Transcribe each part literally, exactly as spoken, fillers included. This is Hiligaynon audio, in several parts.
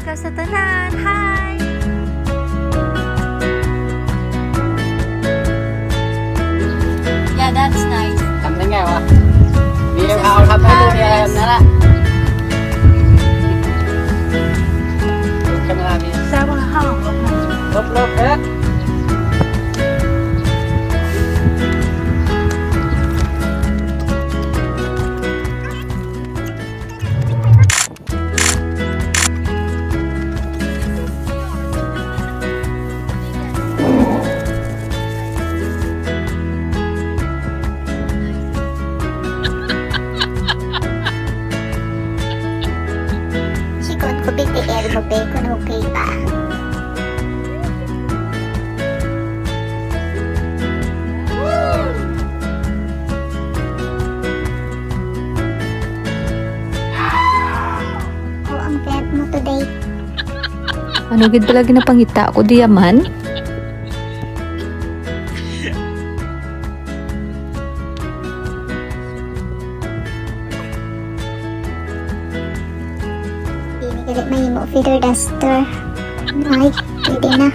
Ka sa tanan, hi! Yeah, that's nice. Something nga, wa. Hindi yung ako sa pwede, kaya nara. Huwag ka na namin. Sa mga hawak. Lop, lop, eh. Sikon ko B T R mo, be, kung okay pa. Ako ang friend mo today. Ano gid pala ginapangita ko diya man? Dili gali mahimo feather duster. Ay, pwede na.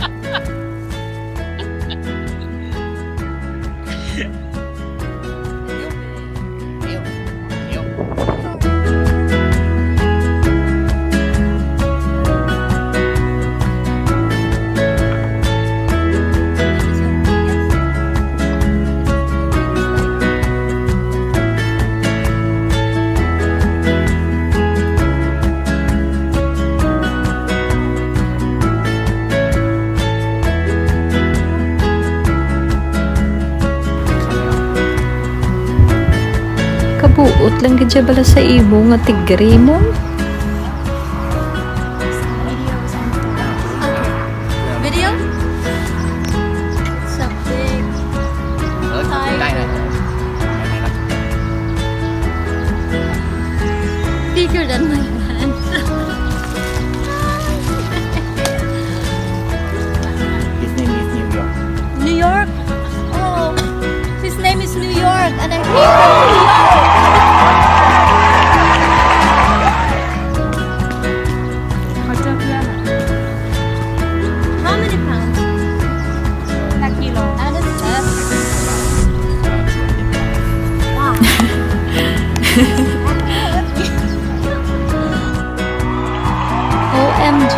Kabuot lang gid siya bala sa imo nga tigre mo. Video? It's a big tiger. Bigger than my hand. His name is New York. New York? Oh, his name is New York, and I hate New York. How many pounds? Na kilo. Ano sa? Wow. O M G!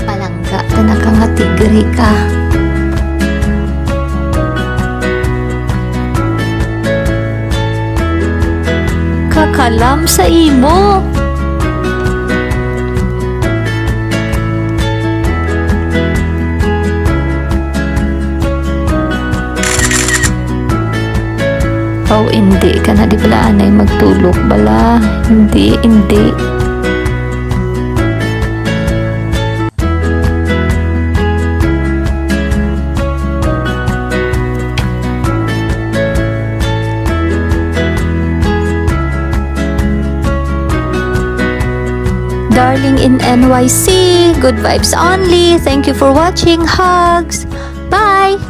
Palangga talaga nga tigre ka. Kakalam sa imo. Aw, indi ka na di bala anay magtulok bala. Indi, indi. Darling in N Y C, good vibes only. Thank you for watching. Hugs. Bye.